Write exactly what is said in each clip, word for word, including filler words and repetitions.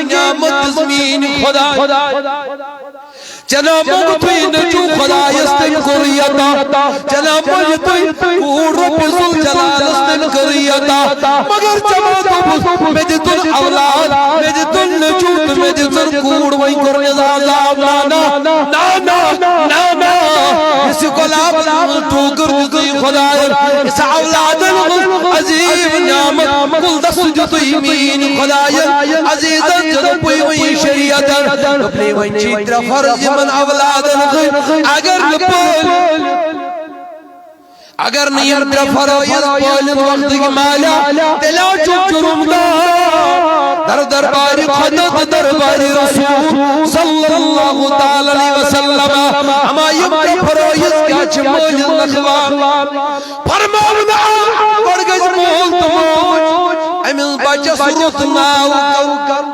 نعمت دِژ میٛٲنۍ خۄداے۔ جناب، مۄنٛگتُے نہٕ چھُ خۄدایَس، تٔمۍ کوٚر یہِ عطا۔ جناب، مۄنٛگتُے کوٗر رۄبِ ذوالجلالَس، تٔمۍ کٔر یہِ عطا۔ مگر ژےٚ ما دوٚپُتھ، مےٚ دِتُن اولاد، مےٚ دِتُن نیٚچوٗ تہٕ مےٚ دِژٕن کوٗر، وۄنۍ کوٚر نظام عذاب۔ نہ، نہ، نہ، نہ، نہ، نہ۔ یُس یہِ غلام ٹوٗکٕر دِژٕے خۄدایَن، یُس اولادَن ہٕنٛز عظیٖم نعمت، کُل دَس دیُتُے میٛٲنۍ خۄدایَن۔ عزیزن تہِ دوٚپُے وۄنۍ شریعتن، دوٚپنَے وۄنۍ چھِ ترٛےٚ فرض یِمن اولادن ہٕنٛدۍ۔ اگر نہٕ پٲلۍ، اگر نہٕ یِم ترٛےٚ فرٲیض پٲلِتھ وقتٕکۍ مالیا، تیٚلہِ ہا چھُ جُرُم دار۔ در دربارِ خۄدا تہٕ دربارِ رسول صلی اللہ تعالیٰ علیہ وسلم۔ اما یِم ترٛےٚ فرٲیض کیٛاہ چھِ مٲلِس نخوان؟ فرماونہٕ آو، گۄڈٕ گژھِ مول تہٕ موج أمِس بچس رُت ناو کرُن۔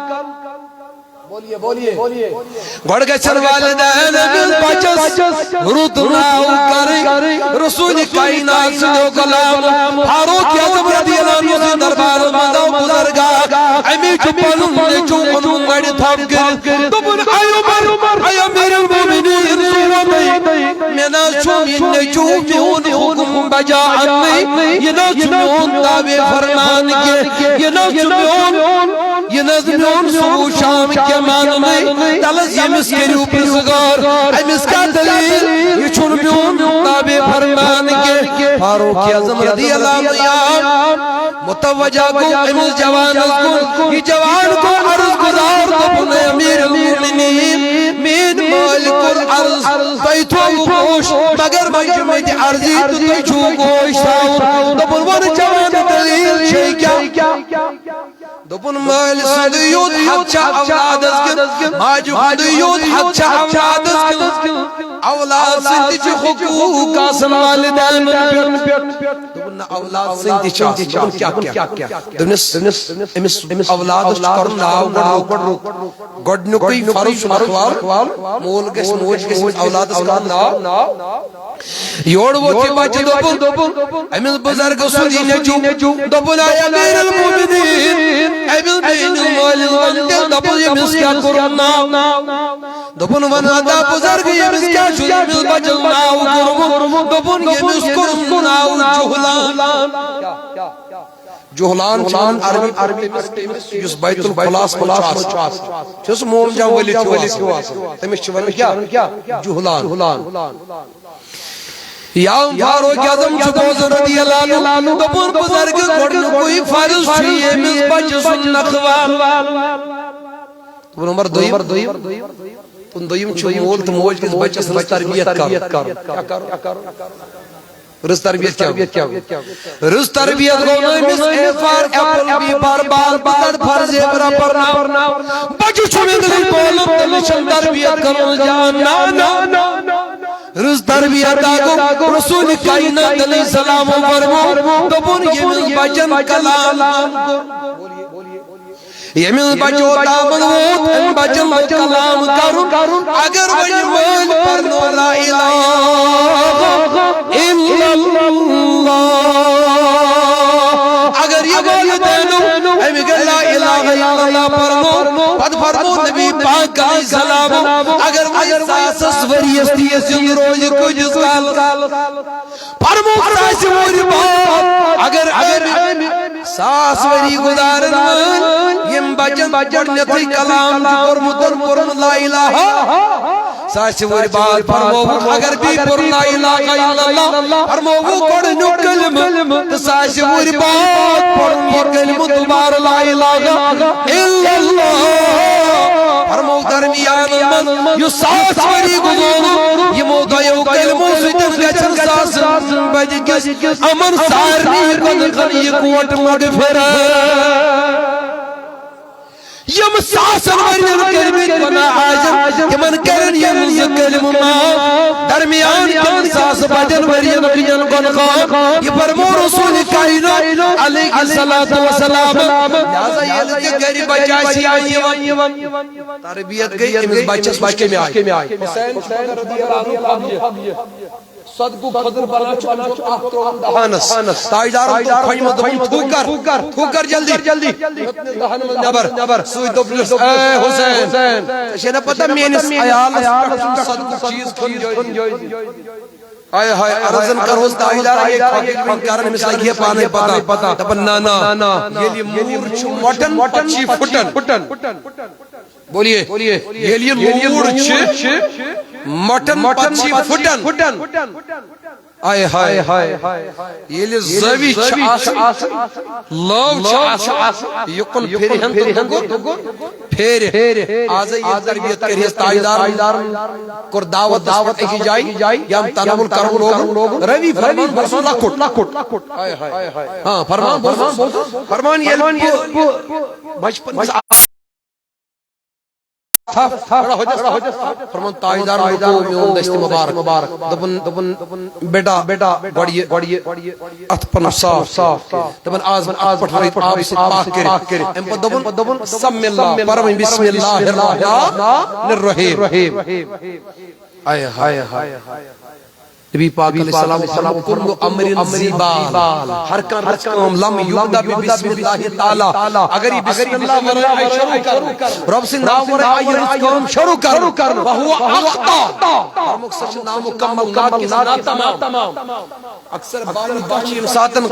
گۄڈٕ گژھن والدین أمِس بچس رُت ناو کرٕنۍ۔ رسول کائنات سٕنٛدیو غلام فاروق اعظم رضی اللہ عنہ سٕنٛدِ دربارس منٛز آو بُزرگ اکھ۔ أمِس چھُ پنُن نیٚچوٗ اوٚنمُت نرِ تھپھ کٔرِتھ۔ دوٚپُن، اے عمر، اے امیر المومنین، ژٕ وَنٕے، مےٚ نہ حظ چھُ یہِ نیٚچوٗ میون حُکُم بجا اَننٕے، یہِ نہ حظ چھُ میون تابع فرمان کینٛہہ، یہِ نہ حظ چھُ میون، یہِ نہ حظ میون صبح شام کینٛہہ ماننٕے۔ تَلہٕ حظ ییٚمِس کٔرِو پرٛژھ غور، أمِس کیٛاہ دٔلیٖل؟ یہِ چھُنہٕ میون تابع فرمان کینٛہہ۔ فاروق اعظم رضی اللہ عنہ آو، متوجہ گوٚو أمِس جوانس کُن۔ یہِ جوان گوٚو عرض گُزار، دوٚپُن، اے امیر المومنین، میٛٲنۍ مٲلۍ کوٚر عرض، تۄہہِ تھوٚوُ گوش، مگر وۄنۍ چھُ مےٚ تہِ عرضی تہٕ تۄہہِ چھُو گوش تھاوُن۔ دوٚپُن، وَن جوان، دٔلیٖل چھے کیٛاہ؟ دوٚپُن، مٲلۍ سُنٛدُے یوت حق چھا اولادس کِنہٕ ماجہِ ہُنٛدُے یوت حق چھا اولادس کِنہٕ اولاد سٕنٛدۍ تہِ چھِ حقوٗق آسان والدینن پٮ۪ٹھ؟ دوٚپُن، نہ، اولاد سٕنٛدۍ تہِ چھِ آسان۔ دوٚپُن، کیٛاہ، کیٛاہ؟ دوٚپنس، أمِس، أمِس اولادس چھُ کرُن ناو گۄڈٕ رُت۔ گۄڈٕنیُکُے فرض چھُ نخوال، مول گژھِ، موج گژھِ أمِس اولادس کرُن ناو۔ یورٕ ووت یہِ بچہٕ، دوٚپُن، أمِس بُزرگہٕ سُنٛد یہِ نیٚچوٗ، دوٚپُن، اے امیر المومنین، أمِس میٛٲنِس مٲلِس وَن تیٚلہِ، دَپُن، ییٚمِس کیٛاہ کوٚرُن ناو؟ دوٚپُن، وَن ہتا بُزرگہٕ، ییٚمِس کیٛاہ چھُ ییٚمِس بَچَس ناو کوٚرمُت؟ دوٚپُن، ییٚمِس کوٚرُن ناو جُہلان۔ جُہلان چھِ وَنان عربی پٲٹھۍ تٔمِس، یُس بیت الخلاص منٛز چھُ آسان۔ چھُس موم جان ؤلِتھ ہیوٗ آسان۔ تٔمِس چھِ وَنان کیٛاہ؟ جُہلان۔ یا فاروق اعظم چھُ بوزان رضی اللہ عنہ، دوٚپُن، بُزرگہٕ، گۄڈٕنیُکُے فرض چھُ ییٚمِس بَچہٕ سُنٛد نخوان۔ دوٚپُن، نمبر دوٚیِم، دوٚپُن، دوٚیِم چھُ مول تہٕ موج کِس بَچَس رٕژ تربیت کَرُن۔ کیٛاہ کَرُن؟ رٕژ تربیت کیٛاہ گوٚو؟ رٕژ تربیت گوٚو نہٕ أمِس A for apple، B for ball، بہٕ کَرٕ فرض عبرا پَرناو۔ بَچہٕ چھُ مےٚ نہٕ بولُن، تٔمِس چھَنہٕ تربیت کَرُن جان۔ نہ، نہ، نہ۔ رٕژ تربیت گوٚو۔ رسول کائنات علیہ السلام فرمو، دوٚپُن، ییٚمِس بَچَن کلام کوٚر، ییٚمِس بَچو تامَن ووت، أمۍ بَچَن لوٚگ کلام کَرُن۔ اگر وۄنۍ مٲلۍ پَرنو لا الہ الا اللہ، اگر یہِ والدینو أمۍ گٔے لا الہ الا اللہ پَرنو، پَتہٕ فرمو نبی پاک علیہ السلام، اگر وۄنۍ ساسَس ؤریَس تہِ یہِ زِنٛدٕ روزِ کۭتِس کالَس؟ فرموو ساسہِ وُہرِ بعد، اگر أمۍ ساس ؤری گُزارن وٲلۍ یِم بَچَن گۄڈٕنیتھٕے کلام چھُ کوٚرمُت، پوٚرمُت لا الہ۔ ساسہِ وُہرِ بعد فرمووُکھ، اگر بیٚیہِ پوٚر لا الہ الا اللہ، فرمووُکھ گۄڈٕنیُک کلمہٕ۔ تہٕ ساسہِ وُہرِ بعد پوٚرُن یہِ کلمہٕ دوبارٕ لا الہ الا اللہ۔ فرموو درمیانن منٛز یُس ساس ؤری گُزورُن، یِمو دۄیو کلمو سۭتۍ گژھن ساسن بَدِ کِس یِمن سارنٕے کۄنہٕ کَن یِکوَٹہٕ مغفرت۔ یِم ساسن ؤرین کٔرمٕتۍ گۄناہ عظیم، تِمن کَرن یِم زٕ کلمہٕ معاف۔ درمیان کٮ۪ن ساس بَدٮ۪ن ؤرین ہٕنٛدٮ۪ن گۄنہن یہِ فرموو رسول کائنات علیہ الصلوۃ والسلام۔ لہذا ییٚلہِ تہِ گرِ بچہٕ آسہِ یِوان، تربیت گٔے أمِس بچس وٕچھ کَمہِ آیہِ۔ حسین چھُ رضی اللہ عنہ قبلہِ۔ صدقُک خٔدٕر بنان چھُ، أمۍ چھُ اکھ ترٛووُن دہانس۔ تاجدارن دوٚپ، خۄجہِ منٛز دوٚپُن، "تھوٚو کر، تھوٚو کر جلدی۔" ہیوٚتنس دہن منٛز نٮ۪بر۔ سُے دوٚپنس، "اے حسین، ژےٚ چھے نہ پتہ میٲنِس عیالس پٮ۪ٹھ چھُنہٕ صدقُک چیٖز کھیوٚن جٲیز؟" ہاے ہاے، عرضن کرہوس، تاجدار، یہِ خۄجہِ وۄنۍ کرن، أمِس لگہِ ہے پانے پتہ۔ دپان، "نہ، نہ، ییٚلہِ موٗر چھُ مۄٹان، پتہٕ چھُ یہِ پھُٹان۔" بولیے، ییٚلہِ یہِ لوٗر چھِ مۄٹان، پتہٕ چھِ یہِ پھُٹان۔ آے ہاے۔ ییٚلہِ زٲوِج چھِ آسان، لٲو چھِ آسان، یُکُن پھِرِ ہن تہٕ دُکُن پھیرِ۔ آزے یہِ تربیت کٔرِہَس تاجدارن، کوٚر دعوت دعوت أکِس جایہِ، یِم تناول کرن لوگن۔ روی فرمان بوزُن لۄکُٹ۔ آے ہاے۔ ہاں، فرمان بوزُن۔ فرمان ییٚلہِ بہٕ بچپن تھپھ، تھپھ، تھپھ۔ فرمان تاجدارن رُکو میون دست مبارک۔ دوٚپُن، دوٚپُن، "بیٹا، بیٹا، گۄڈٕ یہِ، گۄڈٕ یہِ اتھ پنُن صاف۔ دوٚپُن، آز، آز پٮ۪ٹھ روٗدۍ آبہٕ سۭتۍ پاک کٔرِتھ۔" امہِ پتہٕ دوٚپُن، "سم اللہ، پرو بسم اللہ الرحمن الرحیم۔" آے ہاے۔ نبی پاک علیہ السلام فرموو، "کل امر ذی بال"، ہر کانٛہہ رٕژ کٲم، "لم یبدأ ببسم اللہ تعالی"، اگر یہِ بسم اللہ ورٲے آیہِ شروع کرنہٕ، رۄب سٕنٛدِ ناوٕ ورٲے آیہِ یہِ رٕژ کٲم شروع کرنہٕ، "فہو اخطأ"، فرمووُکھ، سۄ چھِ نامکمل، ناقص، ناتمام۔ اکثر بانہِ بچہِ ییٚمہِ ساتن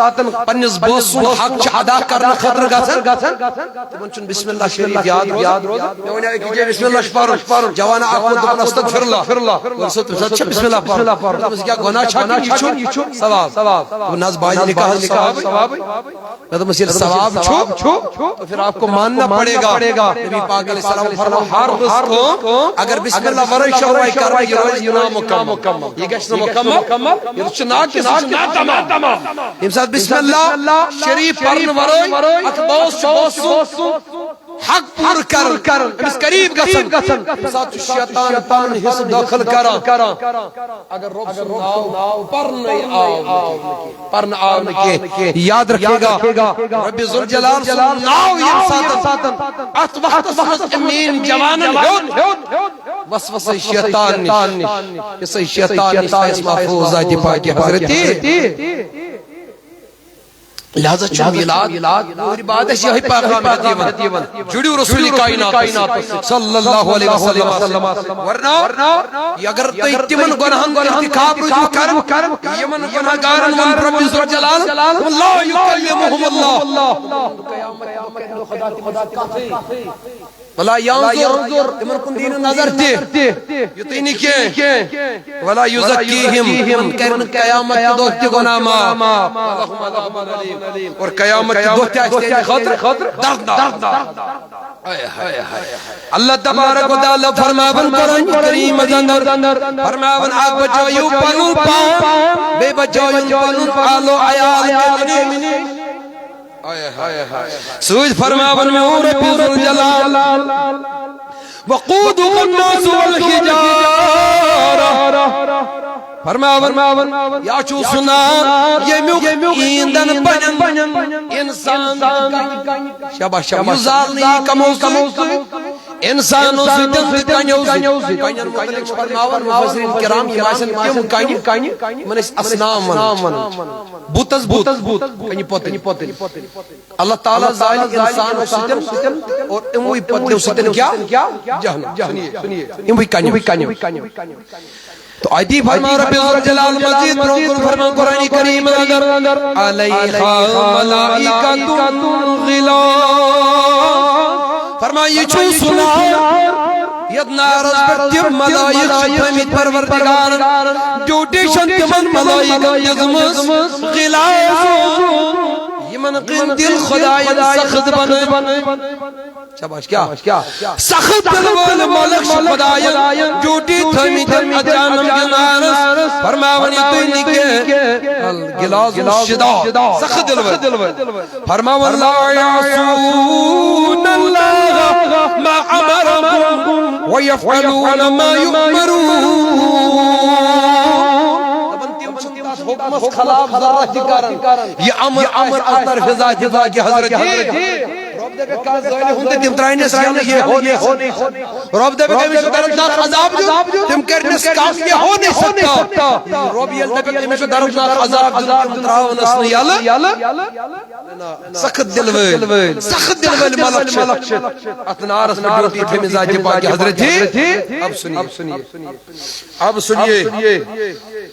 پننِس بٲژ سُنٛد حق چھِ ادا کرنہٕ خٲطرٕ گژھان، تِمن چھُنہٕ بسم اللہ شریف یاد روزان۔ مےٚ وَنیٛاو أکِس جایہِ بسم اللہ چھُ پَرُن۔ جوانا اکھ ووٚن، دوٚپُن، "استغفر اللہ۔" ووٚن سا، "تَمہِ ساتہٕ چھا بسم اللہ پَرُن؟" دوٚپمَس، "یہِ کیٛاہ گۄناہ چھا کِنہٕ یہِ چھُ ثواب؟" دوٚپُن، "نہ حظ، بانہِ نکاحس ثوابٕے۔" مےٚ دوٚپمَس، "ییٚلہِ ثواب چھُ، تو پھر آپ کو ماننا پڑے گا۔" نبی پاک علیہ السلام فرموو، ہر رٕژ کٲم اگر بسم اللہ ورٲے چھِ شروع کرٕنۍ، یہِ روزِ نامکمل۔ یہِ گژھِ نہٕ مکمل، یہِ چھُ ناقص، یہِ چھُ ناتمام۔ ییٚمہِ ساتہٕ بسم اللہ شریف پرنہٕ ورٲے اکھ بٲژ چھُ بٲژ سُنٛد حق پوٗرٕ کرُن، أمِس قریب گژھن، تَمہِ ساتہٕ چھُ شیطان پنُن حصہٕ دٲخل کران۔ اگر رۄب سُنٛد ناو پرنہٕ آو نہٕ کینٛہہ، پرنہٕ آو نہٕ کینٛہہ، یاد رکھے گا، رۄبِ ذوالجلال سُنٛد ناو ییٚمہِ ساتہٕ اتھ وقتس منٛز أمیٖن جوانن ہیوٚت، وسوسے شیطان نِش، یہِ سا شیطان نِش تھایس محفوظ ذاتِ پاکِ حضرتِ۔ لہذا چھُ میلاد، اور بعد اَسہِ یِہوٚے پیغام ہیٚتھ یِوان، جُڑِو رسول کائنات صلی اللہ علیہ وسلم۔ ورنہ یہِ اگر تُہۍ تِمن گۄناہن ارتکاب روٗزِو کران، یِمن گۄناہگارن ووٚن رۄبِ ذوالجلال، "لا یکلمہم اللہ"، ولا ینظر، تِمن کُن دی نہٕ نظر تہِ، یُتُے نہٕ کینٛہہ، ولا یزکیہم، تِمن کرِ نہٕ قیامت کہِ دۄہ تہِ گۄناہ معاف۔ اور قیامت کہِ دۄہ تہِ آسہِ تِہنٛدِ خٲطرٕ دردناک۔ اللہ تبارک و تعالیٰ فرماوان قرآن کریمس اندر، فرماوان، اکھ بچٲیِو پنُن پان، بیٚیہِ بچٲیِو پنُن آل و عیال۔ سۭتۍ فرماوان میون رۄبِ ذوالجلال، وقودہ الناس والحجارہ۔ فرماوان، یا چھُ سُہ نار ییٚمیُک ایندھن بنن انسان۔ شاباش، شاباش۔ یُس زالنہٕ یی کمو سۭتۍ؟ انسانو سۭتۍ تہٕ کنیو سۭتۍ۔ کنٮ۪ن مُتعلق چھُ فرماوان مفسرین کرام، یِم آسن تِم کنہِ، یِمن أسۍ اصنام ونان چھِ۔ بُتس بُت، کنہِ پۄتٕلۍ۔ اللہ تعالیٰ زالہِ انسانو سۭتۍ اور یِموٕے پۄتلیو سۭتۍ کیٛاہ؟ جہنم۔ سُنیے، سُنیے۔ یِموٕے کنیو۔ تو اتی فرماو رۄبِ ذوالجلال مزید برونٛہہ کُن فرماو قرآن کریم اندر، علیہا ملائکۃ غلاظ۔ فرماو، یہِ چھُ سُہ نار، یتھ نارس پٮ۪ٹھ تِم ملائک چھِ تھٲمٕتۍ پروردگارن، ڈیوٹی چھن تِمن ملائکن دِژمٕژ، غلاظ، یِمن قندیل خداین سخت بنٲوۍ۔ شاباش، کیا؟ سخت دل وٲلۍ ملک چھِ خدایَن ڈیوٹی تھٲومٕتۍ اَتھ جہنم کِس نارس۔ فرماوان یہِ تُہۍ نہٕ کینٛہہ۔ الغلاظ الشداد، سخت دل وٲلۍ۔ فرماوان، لا یعصون اللہ ما امرہم ویفعلون ما یؤمرون۔ دَپان، تِم چھِنہٕ تَتھ حُکمَس خلاف ذرہ تہِ کران۔ یہِ امر آسہِ از طرفِ ذاتِ پاکِ حضرتِ۔ رۄب دپکھ کانٛہہ زٲلۍ ہُنٛد تہٕ تِم ترٛاونس یلہٕ، یہ ہو نہیں سکتا۔ رۄب دپکھ أمِس چھُ دردناک عذاب دیُن، تِم کرنس کم، یہ ہو نہیں سکتا۔ رۄب ییٚلہِ دپکھ أمِس چھُ دردناک عذاب دیُن، تِم ترٛاونس نہٕ یلہٕ۔ سخت دل وٲلۍ، سخت دل وٲلۍ ملک چھِ اتھ نارس منٛز ڈیوٹی تھٲومٕژ ذاتِ پاکہِ حضرت۔ اب سنیے، اب سنیے،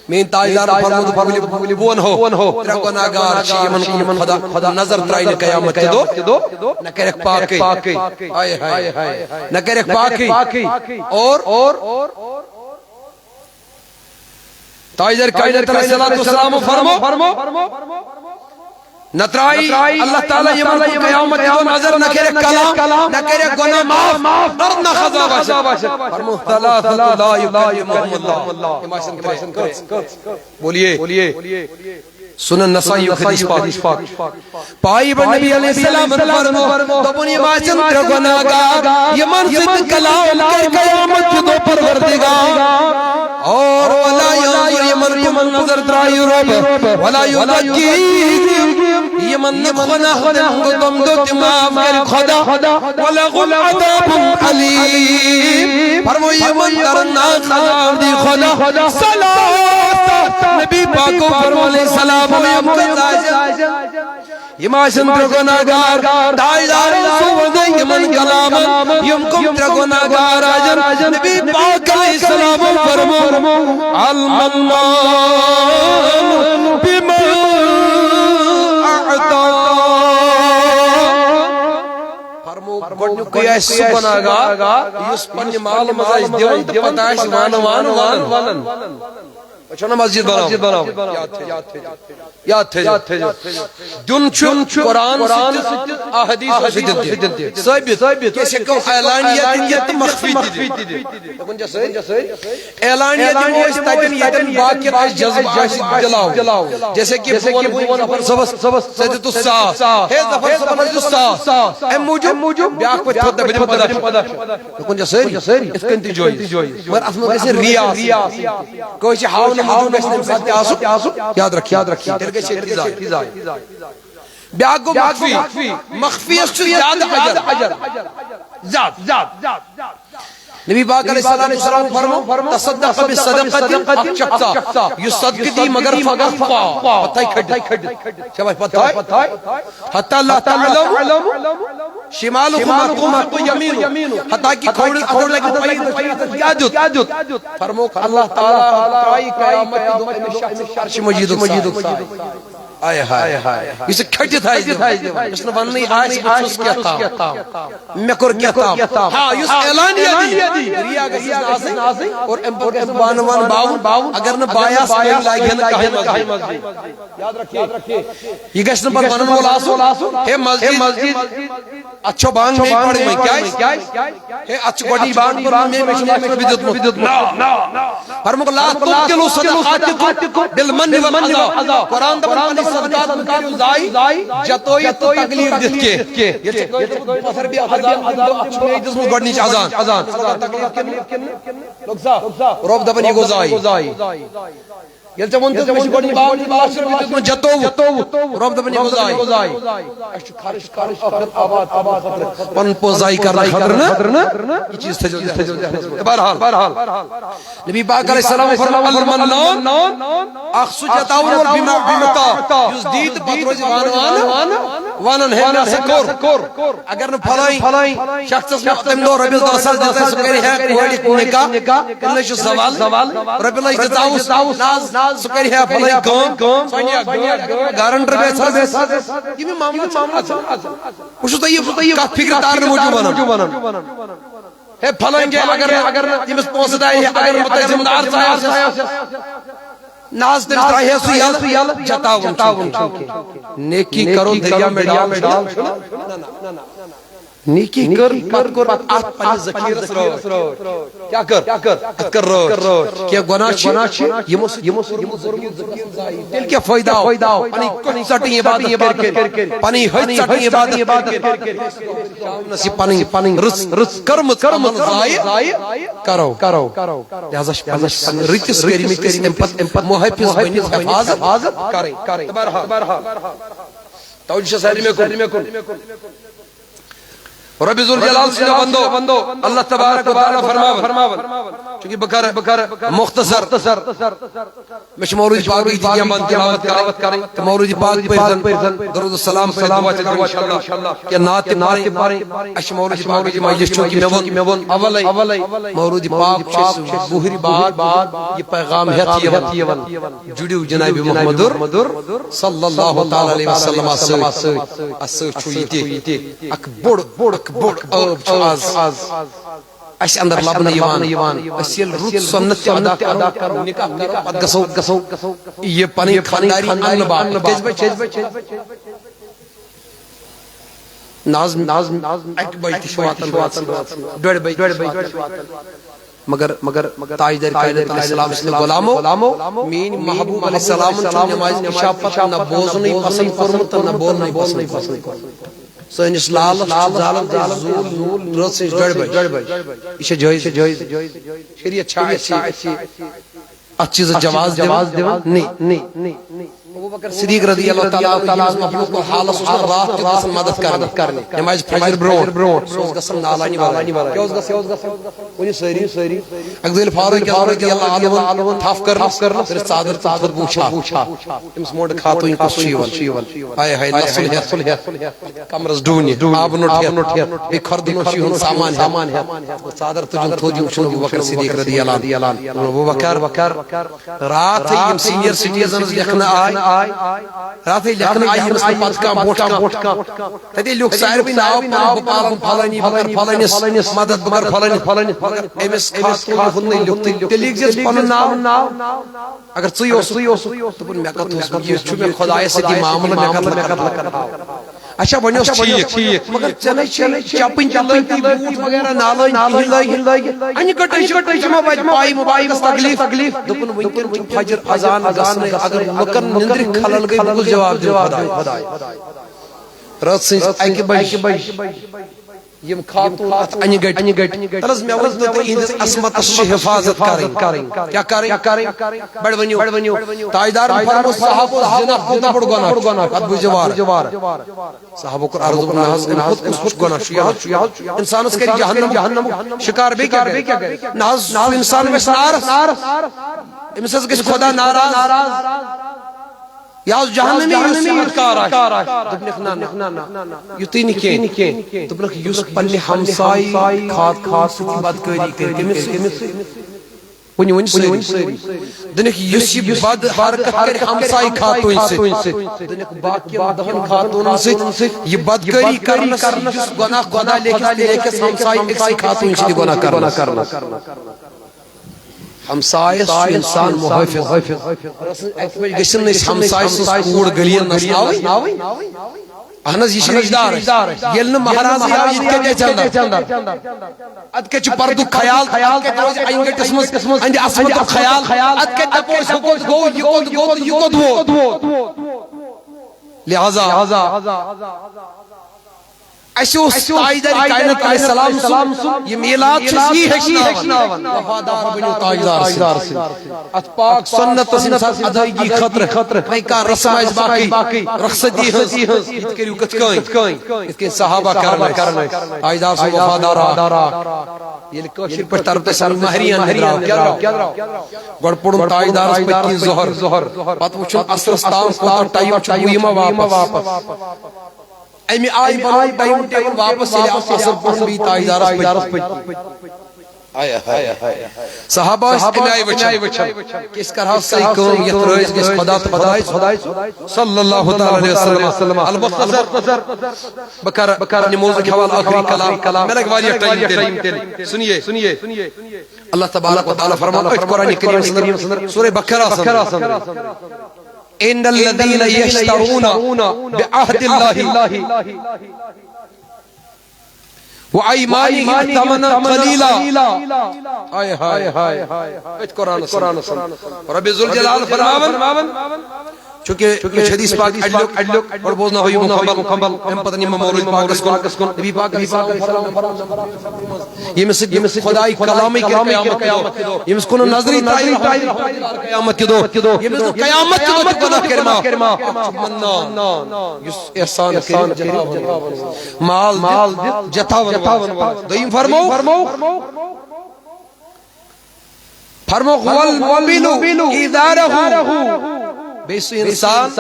میٲنۍ تاجدارن فرموو، فرموو، بہٕ ونہو، ترٛےٚ گۄناہگار چھِ، یِمن کُن خدا نظر ترٛایہِ نہٕ قیامت کہِ دۄہ، نہ کرٮ۪کھ پاکٕے۔ ہاے ہاے۔ نہ کرٮ۪کھ پاکٕے۔ اور تاجدار کائنات علیہ الصلوۃ والسلام فرموو، نہ ترٛایہِ اللہ تعالیٰ یِمن کُن قیامت کہِ دۄہ نظر، نہ کرٮ۪کھ کلام، نہ کرٮ۪کھ گۄناہ معاف، دردناک عذاب آسہِ۔ فرموو، ثلاثة لا يكلمهم الله۔ یِم آسن ترٛےٚ۔ کٔژ؟ بولیے۔ سنن نسائی یُک حدیث پاک۔ پایہِ بہٕ نبی علیہ السلام فرموو، دوٚپُن، یِم آسن ترٛےٚ گۄناہگار، یِمن سۭتۍ کلام کرِ قیامت کہِ دۄہ پروردگار۔ اور ولا ينظر، یِمن کُن نظر ترٛایہِ رۄب، ولا يزكيهم، یِمن نہٕ گۄناہ تِم دۄہ تہِ معاف کرِ خدا۔ ولهم عذاب أليم۔ فرموو، یِمن دردناک عذاب دی خدا۔ ثلاثة، نبی پاکو فرموو علیہ السلام، یِم کٔژ آسن؟ یِم آسن ترٛےٚ گۄناہگار۔ تاجدارن سوٗز یِمن کلامن، یِم کٕم ترٛےٚ گۄناہگار آسن؟ نبی پاک علیہ السلام فرموو، المنان بما أعطى۔ فرموو، گۄڈٕنیُکُے آسہِ سُہ گۄناہگار، یُس پننہِ مالہٕ منٛز آسہِ دِوان تہٕ پتہٕ آسہِ وانہٕ وانہٕ ونان۔ أسۍ چھِو نا مسجد بناوان؟ یاد تھٲیزیو۔ یاد تھٲیزیو۔ دیُن چھُ قرآن سۭتۍ تہٕ احادیثو سۭتۍ تہِ۔ ثٲبت۔ أسۍ ہٮ۪کو اعلانیہ تہِ دِتھ تہٕ مخفی تہِ دِتھ۔ دوٚپُن چھا سٲری؟ اعلانیہ دِمو أسۍ تتٮ۪ن، ییٚتٮ۪ن باقین اَسہِ جذبہٕ آسہِ دِلاوُن۔ جیسے کہ بہٕ وَنہٕ، بہٕ وَنہٕ ظفر صٲبس، ژےٚ دِتُتھ ساس۔ ہے ظفر صٲبن حظ دیُت ساس۔ امہِ موٗجوٗب بیٛاکھ وَتہِ تھوٚد، دَپہِ، بہٕ دِمہٕ پنٛداہ شیٚتھ۔ دوٚپُن چھا سٲری؟ یِتھ کٔنۍ تہِ جٲیِز۔ مگر اتھ منٛز گژھِ ریا آسٕنۍ۔ کٲنٛسہِ ہاونہٕ موٗجوٗب گژھِ نہٕ اَمہِ ساتہٕ تہِ آسُن۔ یاد رکھیے۔ تیٚلہِ گژھِ یہِ تہِ ضایع۔ بیٛاکھ گوٚو مخفی۔ مخفیَس چھُ زیادٕ اجر۔ زیادٕ۔ نبی پاک علیہ الصلوۃ والسلام فرموو، تصدق بالصدقۃ، اکھ چکھ ژاو۔ یُس صدقہٕ دی مگر فاخفیٰ، پتہٕ تھایہِ کھٔٹِتھ۔ شاباش، پتہٕ تھایہِ۔ حتی لا تعلم شمالہ ما تنفق یمینہ۔ حتیٰ کہ کھووُر اتھس لگہِ پَیی نہٕ کیٛاہ دیُت۔ فرمووُکھ، اللہ تعالیٰ ترٛایہِ قیامت کہِ دۄہ أمِس شخصس عرشِ مجیدُک سایہِ۔ آے ہاے۔ یُس یہِ کھٔٹِتھ آسہِ دِوان، یُس نہٕ وننٕے آسہِ، بہٕ چھُس کیٛاہ تام، مےٚ کوٚر کیٛاہ تام۔ ہاں، یُس اعلانیہ دی، ریا گژھِ نہٕ آسٕنۍ۔ اور امہِ پتہٕ گژھِ نہٕ بانہٕ وانہٕ باوُن، اگر نہٕ بایاس، تیٚلہِ لاگہِ ہا نہٕ کاہہِ مسجد۔ یاد رکھیے، یہِ گژھِ نہٕ پتہٕ ونن وول آسُن، ہے مسجد، اتھ چھو بانگ نہیں پڑھٕنۍ وۄنۍ۔ کیازِ؟ ہے، اتھ چھِ گۄڈٕنِچ بانگ پٔرمٕژ، مےٚ، مےٚ چھُ لچھ رۄپیہِ دیُتمُت۔ نہ۔ فرمووُکھ، لا تبطلوا صدقاتکم بالمن والاذی۔ قرآن دپان، پنٕنۍ صدقات مہٕ کٔرِو ضایع، جتٲیِتھ تہٕ تکلیف دِتھ کینٛہہ۔ ییٚلہِ ژےٚ کٲنٛسہِ دوٚپُتھ، پتھر بیٚیہِ اذان، اذان، اَتھ چھُ مے دِژمٕژ گۄڈٕنِچ اذان۔ ژٕ کر تکلیف کِنہٕ؟ لوٚگ سا؟ رۄب دپان، یہِ گوٚو ضایع۔ ییٚلہِ ژےٚ ووٚن، ژےٚ چھُ گۄڈٕنِچ بانگ دِژمٕژ، لچھ رۄپیہِ دیُتمُت، جتووُتھ۔ رۄب دپان، یہِ گوٚو ضایع۔ اَسہِ چھُ خرچ کرُن ٲخرت آباد کرنہٕ خٲطرٕ۔ پنُن پوٚز ضایع کرنہٕ خٲطرٕ نہٕ۔ یہِ چیٖز تھٲیزیو ذہنس منٛز۔ بہرحال، بہرحال۔ نبی پاک علیہ السلام فرموو، المنان، اکھ سُہ جتاوُن وول، بما اعطی، یُس دی تہٕ پتہٕ روزِ وانہٕ وانہٕ ونان، ہے، مےٚ ہسا کوٚر۔ اگر نہٕ فلٲنۍ شخصس مےٚ تمہِ دۄہ رۄپیس دہ ساس دِژ، سُہ کرِ ہا کورِ نکاح، تیٚلہِ نہ چھُ سوال۔ رۄپیہِ لچھ دِژاوُس، نہ حظ، سُہ کرِ ہا فلٲنۍ کٲم، سُہ انہِ ہا گٲڑۍ، گارنٹر بیٚیہِ ژھانٛڈ۔ یِم یِم معاملات چھِ آسان۔ بہٕ چھُس تۄہہِ یہِ کتھ فکرِ تارنہٕ موٗجوٗب ونان۔ ہے، فلٲنۍ جایہِ اگر نہٕ، اگر نہٕ تٔمِس پونٛسہٕ ترٛایہِ ہے، اگر نہٕ مُتعلق ذمہٕ دار ژایہِ آسٮ۪س، نہ حظ، تٔمِس ترٛایہِ ہے سُہ یَلہٕ، جتاوُن چھُنہٕ کینٛہہ۔ نیکی کرو، دریا میں ڈال چھُنہٕ۔ نیکی کٔر، پتہٕ کوٚر پتہٕ اتھ پننِس ذخیرس رٲچھ۔ کیٛاہ کٔر؟ اتھ کٔر رٲچھ۔ کینٛہہ گۄناہ چھِ، یِمو سۭتۍ، یِمو سۭتۍ کوٚرمُت ذخیرٕ۔ تیٚلہِ کیٛاہ فٲیدٕ آو؟ پنٕنۍ کۄٹھۍ ژٹٕنۍ عبادت کٔرۍ کٔرۍ، پنٕنۍ ۂژۍ ژٹٕنۍ عبادت کٔرۍ کٔرۍ۔ نس یہِ پنٕنۍ، پنٕنۍ رٕژ، رٕژ کٔرمٕژ عمل ضایع کرو، کرو۔ لہذا چھِ پننِس رٕتِس کٔرمٕتِس اَمہِ پتہٕ، اَمہِ پتہٕ محٲفظ بٔنِتھ حفاظت کرٕنۍ۔ بہرحال، توجہ چھا سارنٕے مےٚ کُن؟ رب ذوالجلال سٕنٛدیو بندو، اللہ تبارک و تعالیٰ فرماوان، چونکہ بہٕ کرٕ، بہٕ کرٕ مختصر۔ مےٚ چھِ مولوی پاکٕچ تہِ کینٛہہ بند تلاوت کرٕنۍ۔ تہٕ مولوی پاک پٔرۍزن، درود السلام پٔرِتھ دعا تہِ کرو انشاءاللہ۔ کینٛہہ نعت تہِ پرٕنۍ۔ اَسہِ چھِ مولوی پاکٕچ مجلس، چونکہ مےٚ ووٚن اولے، مولوی پاک چھِ اَسہِ وُہرِ بعد یہِ پیغام ہٮ۪تھ یِوان۔ جُڑِو جناب محمد صلی اللہ تعالیٰ علیہ وسلم سۭتۍ۔ اَسہِ سۭتۍ چھُ یہِ تہِ اکھ بوٚڑ، اکھ بوٚڑ عٲب چھُ آز اَسہِ اندر لبنہٕ یِوان۔ أسۍ ییٚلہِ رُت سنت تہِ ادا کرو، نکاح کرو، پتہٕ گژھو، گژھو یہِ پنٕنۍ خانداری اننہٕ باپتھ۔ کٔژِ بجہِ چھِ؟ نہ حظ، نہ حظ، اَکہِ بجہِ تہِ چھِ واتان، ڈۄڈِ بجہِ تہِ چھِ واتان۔ مگر، مگر تاجدار کائنات علیہ السلام سٕنٛدِ غلامو، میٛٲنۍ محبوب علیہ السلام چھُ نمازِ عشاء پتہٕ نہ بوزنُے پسند کوٚرمُت تہٕ نہ بولنُے پسند کوٚرمُت۔ سٲنِس لالس چھُ زالن تہِ زوٗل رٲژ سٕنٛزِ ڈۄڈِ بجہِ۔ یہِ چھا جٲیز؟ شریعت چھا اَسہِ اَتھ چیٖزس جواز دِوان؟ نہ۔ ابو بکر صدیق رضی اللہ تعالیٰ عنہ، ییٚمِس مخلوق کُن حالس اوس نہٕ راتھ تہِ گژھان مدد کرنہِ، نمازِ فجر برونٛٹھ۔ سُہ اوس گژھان نالانی ورٲے۔ کیٛاہ اوس گژھان؟ ؤنِو سٲری۔ اکہِ دۄہ ییٚلہِ فاروق اعظم رضی اللہ عنہ تھپھ کٔرنَس، کٔرنَس، کٔرنَس ژادر تہٕ تھوٚد بوٗ چھا۔ أمِس مونٛڈ خاتوٗن کُس چھُ یِوان؟ ہاے ہاے، نسل ہٮ۪تھ۔ کمرس ڈوٗنہِ، آبہٕ نوٚٹ ہٮ۪تھ، بیٚیہِ کھۄردٕ نوٚٹ چھُ یِہُنٛد سامان ہٮ۪تھ۔ ژادر تُجُن تھوٚد، یِم چھِنہٕ ابو بکر صدیق رضی اللہ عنہ۔ ابو بکر، راتھٕے یِم سینئر سٹیزنز لیکھنہٕ آے، راتھٕے لیکھنہٕ آے، ییٚمِس نہٕ پتہٕ کانٛہہ برونٛٹھ کانٛہہ۔ تتے لیوٚکھ ساروٕے ناو پنُن، بہٕ پالن فلٲنی، بہٕ کرٕ فلٲنِس مدد، بہٕ کرٕ فلٲنِس۔ مگر أمِس خاتوٗن ہُنٛد نہٕ لیوٚکھتُے۔ تیٚلہِ لیکھزِ پنُن ناو۔ اگر ژٕے اوسُکھ، دوٚپُن، مےٚ کتھ اوس، یہِ چھُ مےٚ خۄدایس سۭتی معاملہٕ، مےٚ کتھ، مےٚ کتھ، مےٚ کتھ۔ اچھا، وۄنۍ اوس ٹھیٖک، مگر ژےٚ نے چھے چپٕنۍ تہِ لٲگِتھ، بوٗٹھ وغیرہ نالٲنۍ کِہیٖنۍ لٲگِتھ۔ انہِ گٔٹے چھِ، تۄہہِ چھِ ما وتہِ پاے مُبارکس تکلیٖف؟ دوٚپُن، وٕنکیٚن چھُ فجر اذان گژھنَے، اگر لُکن نندرِ خلل گٔے، بہٕ کُس جواب دِمہٕ خۄداے؟ رٲژ سٕنٛزِ اکہِ بجہِ۔ یِم خاتوٗن اتھ انہِ گٹہِ۔ تلہٕ حظ، مےٚ ؤنۍ تو تُہۍ، یِہنٛدِس عصمتس چھِ حفاظت کرٕنۍ۔ کیٛاہ کرٕنۍ؟ بڑٕ ؤنِو۔ تاجدارن فرموو، صحابہٕ اوس زِنا کوٗتاہ بوٚڑ گۄناہ چھُ؟ اتھ بوٗزِو وارٕ۔ صحابو کوٚر عرض، دوٚپُکھ، نہ حظ، امہِ کھۄتہٕ کُس، کُس گۄناہ چھُ؟ یہِ حظ چھُ، یہِ حظ چھُ، انسانس کرِ جہنم، جہنمُک شکار، بیٚیہِ کیٛاہ کرِ؟ نہ حظ، سُہ انسان ویسہِ نارس، أمِس حظ گژھِ خۄدا ناراض۔ یہِ اوس جہنمی، یُس چمتکار آسہِ۔ دوٚپنکھ، نہ، نہ، نہ، نہ، یُتُے نہٕ کینٛہہ۔ دوٚپنکھ، یُس پننہِ ہمسایہِ خاتوٗن سۭتۍ بدکٲری کرِ، تٔمِس سۭتۍ۔ ؤنِو، ؤنِو سٲری۔ دوٚپنکھ، یُس یہِ بد حرکت کرِ ہمسایہِ خاتوٗنۍ سۭتۍ، دوٚپنکھ، باقین دہن خاتوٗنن سۭتۍ یہِ بدکٲری کرنس، یُس گۄناہ خۄدا لیکھِ، تہِ لیکھٮ۪س ہمسایہِ أکسٕے خاتوٗنۍ سۭتۍ گۄناہ کرنس۔ ہمسایس چھُ انسان محافظ۔ اکہِ پھِرِ گٔژھِن نہٕ أسۍ ہمسایہِ سٕنٛز کوٗر گٔلی نژناوٕنۍ۔ اہن حظ، یہِ چھِ رشتہٕ دار۔ ییٚلہِ نہٕ مہراز آو، یہِ تہِ کتہِ اژِ اندر؟ اتھ کتہِ چھُ پردُک خیال؟ اتھ کتہِ روزِ انہِ گٔٹِس منٛز، اہندِ عصمتُک خیال؟ اتھ کتہِ دپو أسۍ، ہُہ کوٚت گوٚو، یہِ کوٚت گوٚو تہٕ یہِ کوٚت ووت؟ لہذا اسہِ اوس تاجدار کائنات علیہ السلام سُنٛد یہِ میلاد چھُ یی ہیٚچھناوان۔ وفادار بٔنِو تاجدار سٕنٛدۍ۔ اتھ پاک سنتس ییٚمہِ ساتہٕ ادٲیگی خٲطرٕ وۄنۍ کانٛہہ رسم آسہِ باقٕے، رخصتی ہٕنٛز، یہِ تہِ کٔرِو کِتھ کٔنۍ؟ یِتھ کٔنۍ صحابہ کران ٲسۍ۔ تاجدار سُنٛد وفادار آو۔ ییٚلہِ کٲشِر پٲٹھۍ ترُن تہٕ سانہِ مہرِیَن درٛاو، کیٛاہ درٛاو؟ گۄڈٕ پوٚرُن تاجدارس پٔتۍ کِنۍ ظہر، پتہٕ وُچھُن عصرس تام کوٗتاہ ٹایم چھُ، بہٕ یِمہ واپس۔ امہِ آیہِ بنوو ٹایم ٹیبل واپس، ییٚلہِ اکھ اصل پٲٹھۍ بیٚیہِ تاجدارس پٔتۍ۔ آیا، آیا، آیا۔ صحابہ ٲسۍ امہِ آیہِ وٕچھان کہِ أسۍ کرہاو سۄے کٲم یتھ رٲضۍ گژھِ خۄدا تہٕ خۄداے صلی اللہ تعالیٰ علیہ وسلم۔ المختصر، بہٕ کرٕ، بہٕ کرٕ پننہِ موضوعُک حوالہٕ ٲخری کلام، مےٚ لگہِ واریاہ ٹایم تیٚلہِ۔ سُنیے، اللہ تبارک و تعالیٰ فرمان أتھۍ قرآن کریمس اندر، سورہ بقرہ اندر، ان الذین یشترون بعہد اللہ وایمانہم ثمنا قلیلا۔ ہائے، ہائے، ہائے۔ أتھۍ قرآنس اندر رب ذوالجلال فرماوان، چونکہ مےٚ چھُ حدیث پاک اَڈلیُک، اَڈلیُک، گۄڈٕ بوزناوہو یہِ مُکمل، مُکمل، اَمہِ پتہٕ نِمہٕ مولوی پاکس کُن۔ نبی پاک علیہ السلام فرماوان، ییٚمِس سۭتۍ، ییٚمِس سۭتۍ خداے کلامٕے کَرِ قیامت کہِ دۄہ، ییٚمِس کُن نظرٕے ترٛایہِ قیامت کہِ دۄہ، ییٚمِس نہٕ قیامت کہِ دۄہ تہِ گۄناہ کَرِ معاف۔ منان، یُس احسان کٔرِتھ جتاوان، مال دِتھ جتاوان۔ دوٚیِم فرموو، فرموو، والموبل ازارہ۔ بیٚیہِ سُہ اِنسان،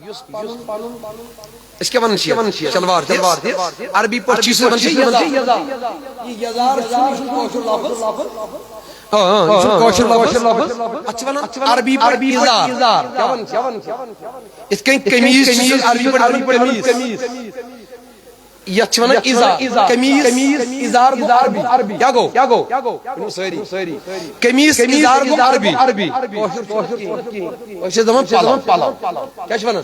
یُس پنُن، أسۍ کیٛاہ وَنان چھِ یَتھ؟ شلوار دِتھ۔ عربی پٲٹھۍ چھِ سُہ وَنان چھِ یَزار۔ یہِ یَزار چھُنہٕ، یہِ چھُنہٕ کٲشُر لفظ۔ آ، آ، یہِ چھُنہٕ کٲشُر لفظ۔ اَتھ چھِ وَنان عربی پٲٹھۍ اِزار۔ کیٛاہ وَنان چھِ؟ یِتھ کٔنۍ قمیٖض چھِ عربی پٲٹھۍ وَنان قمیٖض۔ یتھ چھِ ونان ازار۔ قمیٖض، ازار گوٚو عربی۔ کیٛاہ گوٚو؟ ؤنِو سٲری۔ قمیٖض، ازار گوٚو عربی۔ کٲشُر چھُنہٕ کینٛہہ۔ أسۍ چھِ دپان پلو۔ کیٛاہ چھِ ونان؟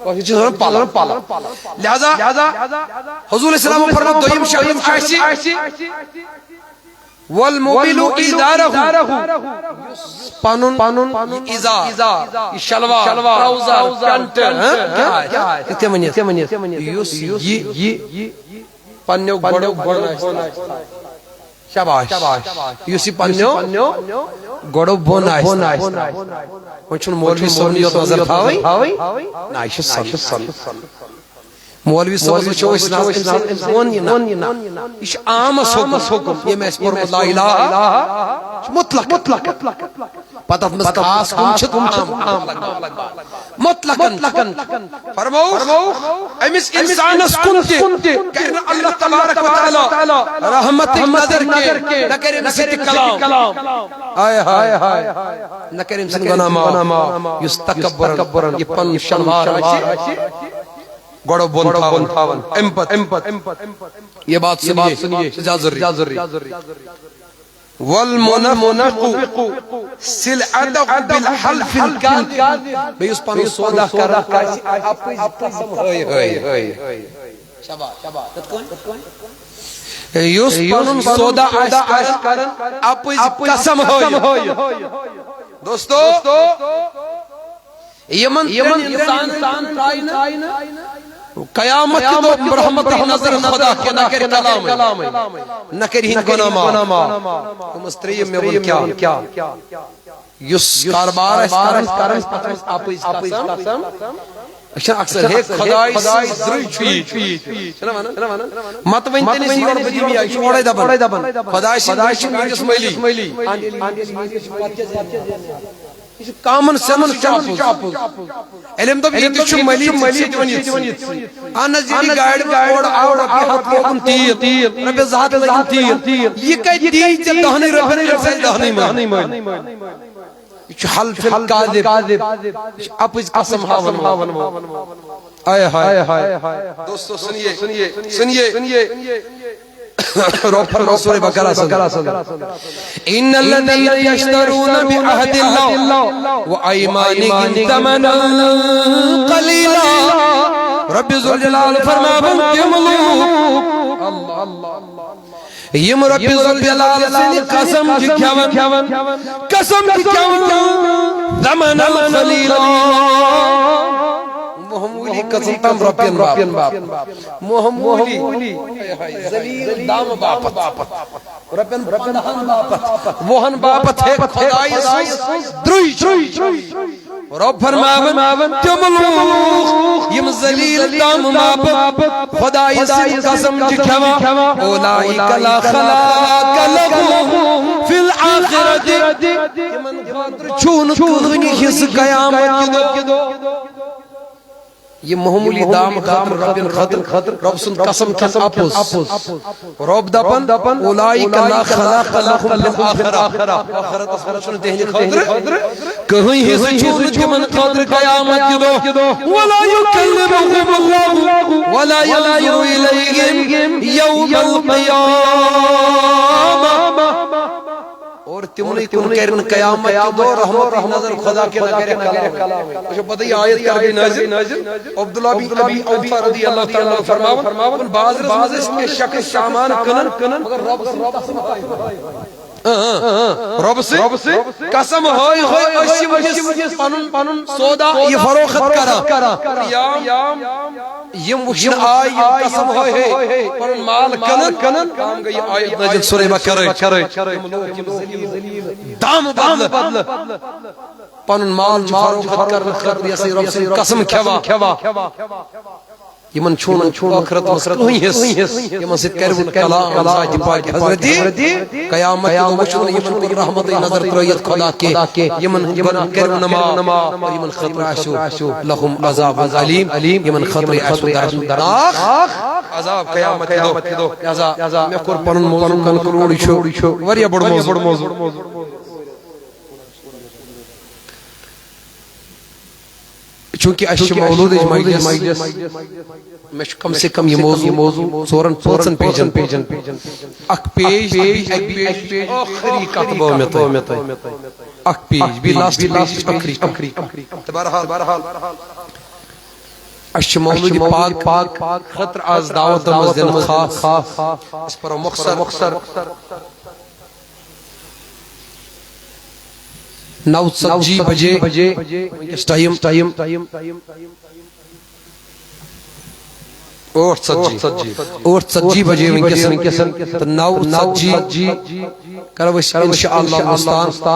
کٲشِر چھِ دپان پلو۔ لہذا حضور علیہ السلام فرموو، دوٚیِم شخص آسہِ، والموبل ازارہ۔ پنُن، پنُن یہِ ازار، یہِ شلوار، ٹراؤزر، پینٹ، ہاں؟ کیٛاہ آسہِ؟ تِتھ کٔنۍ ؤنِتھ۔ یُس یہِ پننیو گۄڈو بۄن آسہِ۔ شاباش۔ یُس یہِ پننیو گۄڈو بۄن آسہِ۔ وۄنۍ چھُنہٕ مولوی صٲبنٕے یوت نظر تھاوٕنۍ۔ نہ، یہِ چھُ سنت۔ مولوی صٲبس وٕچھو أسۍ نہ، أمۍ سُنٛد، أمۍ سُنٛد ووٚن یہِ نہ۔ یہِ چھُ عامس حُکم۔ ییٚمۍ آسہِ پوٚرمُت لا الہ، یہِ چھُ مطلق۔ پتہٕ اتھ منٛز خاص کُم چھِ، تِم چھِ عام۔ مطلقاً۔ فرموو، أمِس اِنسانس کُن تہِ کرِ نہٕ اللہ تبارک و تعالیٰ رحمتٕچ نظر کینٛہہ، نہ کرِ أمِس سۭتۍ کلام۔ ہاے ہاے۔ نہ کرِ أمۍ سٕنٛدۍ گۄناہ معاف۔ یُس تکبرن یہِ پنُن شلوار آسہِ گۄڈٕ بۄن تھاوان۔ اَمہِ پتہٕ، اَمہِ پتہٕ یہِ بات سُنیے، زیادٕ ضروٗری۔ والمنفق سلعته بالحلف الكاذب۔ بیٚیہِ یُس پنُن سودا کران آسہِ اَپٕزۍ قسم ہٲوِتھ۔ یُس پنُن سودا آسہِ کران اَپٕزۍ قسم ہٲوِتھ۔ دوستو، یِمن، یِمن اِنسانن ترٛایہِ نہٕ قیامت کہِ دۄہ رحمتٕچ نظر خدا کہِ، نہ کرِ کلامٕے، نہ کرِ ہِنٛدۍ گۄناہ معاف۔ دوٚپمس، ترٛیٚیِم مےٚ ووٚن کیٛاہ؟ یُس کاربار آسہِ کران، کران، اَپٕزۍ قسم۔ أسۍ چھِنہٕ اکثر، ہے خداے سٕنٛز درٕے چھُ یہِ۔ چھِنہ ونان؟ مت ؤنۍ تٔمِس یورٕ بہٕ دِمہٕ یا، یہِ چھُ اورَے دپان۔ خداے سٕنٛز درٕے چھِ میٲنِس مٔلی۔ یہِ چھُ common sense چھُ اَپُز۔ علم دوٚپ، یہِ تہِ چھُ مٔلی، ژےٚ چھُے دِوان یہِ۔ اہن حظ، یہِ گاڑِ منٛز اورٕ آو، رۄپیہِ ہَتھ لوگُن تیٖل، رۄپیہِ زٕ ہَتھ لٔگِن تیٖل۔ یہِ کَتہِ دی ژےٚ دَہنٕے رۄپیَن، أمِس آسہِ دَہنٕے منٛز؟ یہِ چھُ حلف الکاذب۔ یہِ چھُ اَپٕزۍ قسم ہاوَن وول۔ آے ہاے۔ دوستو، سُنیے، سُنیے۔ رب فرماوان سورہ بقرہ سن، ان الذين يشترون بعهد الله وايمانهم ثمنا قليلا۔ رب ذوالجلال فرماوان، تِم لوٗکھ، یِم رب ذوالجلال سٕنٛدِ قسم چھِ کھٮ۪وان، قسم چھِ کھٮ۪وان، ثمنا قليلا، معموٗلی قسم تام رۄپین باپتھ، معموٗلی ذلیل دامہٕ باپتھ، رۄپین پندہن باپتھ، وُہن باپتھ ہیٚکہِ خدایہِ سٕنٛز درٕے چھُ۔ رۄب فرماوان، تِم لوٗکھ یِم ذلیل دامہٕ باپتھ خدایہِ سٕنٛز قسم چھِ کھٮ۪وان، اولئک لا خلاق لهم فی الآخرۃ، یِمن خٲطرٕ چھُنہٕ کٕہٕنۍ حصہٕ قیامت کہِ دۄہ۔ یہِ معموٗلی دام خٲطرٕ، رۄپین خٲطرٕ، رۄب سُنٛد قسم کھٮ۪ن اَپُز۔ رۄب دَپان، اولئک لا خلاق لهم فی الآخرۃ۔ ٲخرتس منٛز چھُنہٕ تِہنٛدِ خٲطرٕ کٕہٕنۍ حصہٕ، چھُنہٕ تِمن خٲطرٕ قیامت کہِ دۄہ۔ ولا یکلمہم اللہ ولا ینظر الیہم یوم القیامہ۔ اور تِمنٕے کُن کرِ نہٕ قیامت کہِ دۄہ رحمتٕچ نظر خدا کہِ، نہ کرِ کلام۔ تۄہہِ چھو پتہ، یہِ آیت کر گٔے نٲزِل؟ عبداللہ بن ابی اوفیٰ رضی اللہ تعالیٰ عنہ فرماوان، بازرس منٛز ٲسۍ کینٛہہ شخص سامان کٕنان، مگر رۄب سٕنٛدِ قسم۔ رۄبہٕ سٕنٛدۍ قسم ہٲے ہٲے أسۍ چھِ وٕنکیٚس پنُن پنُن سودا یہِ فروخت کران۔ یام یِم وٕچھنہٕ آے، یِم قسم ہٲے ہٲے پنُن مال کٕنن، کٕنن۔ کام گٔے یہِ آیت نازل سورہ بقرہ۔ یِم لوٗکھ یِم ذلیل دامہٕ بدلہٕ پنُن مال چھِ فروخت کرنہٕ خٲطرٕ یہِ ہسا یہِ رۄب سٕنٛدۍ قسم کھٮ۪وان۔ یِمن چھُنہٕ ٲخرت منٛز کٕہٕنۍ حصہٕ۔ یِمن سۭتۍ کرِ وۄنۍ کلام ذاتِ پاک حضرت۔ قیامت دۄہ وٕچھو نہٕ یِمن کُن رحمتٕے نظر ترٲیِتھ خدا کینٛہہ۔ یِمن ہُنٛد گۄناہ کرِ نہٕ معاف۔ اور یِمن خٲطرٕ آسیو لہم عذاب علیم۔ یِمن خٲطرٕ آسیو دردناک عذاب قیامت دۄہ۔ لہذا مےٚ کوٚر پنُن موضوع کنکلوڈ۔ یہِ چھُ واریاہ بوٚڑ موضوع۔ چونکہ اسہِ چھِ مولودٕچ مجلس، مےٚ چھُ کم سے کم یہِ موضوع، یہِ موضوع ژورن پانٛژن پیجن، اکھ پیج، اکھ پیج، ٲخری کتھ گوٚو مےٚ تۄہہِ۔ اکھ پیج، بیٚیہِ لاسٹ پیج، ٲخری کتھ۔ تہٕ بہرحال، بہرحال، اسہِ چھِ مولودِ پاک خٲطرٕ آز دعوت ٲمٕژ دِنہٕ خاص۔ أسۍ پرو مۄخصر، مۄخصر۔ نو ژتجی بجے وٕنکیٚس ٹایم، ٹایم ٲٹھ ژتجی۔ ٲٹھ ژتجی بجے وٕنکیٚس، وٕنکیٚس تہٕ نو ژتجی کرو أسۍ انشاءاللہ وۄستان۔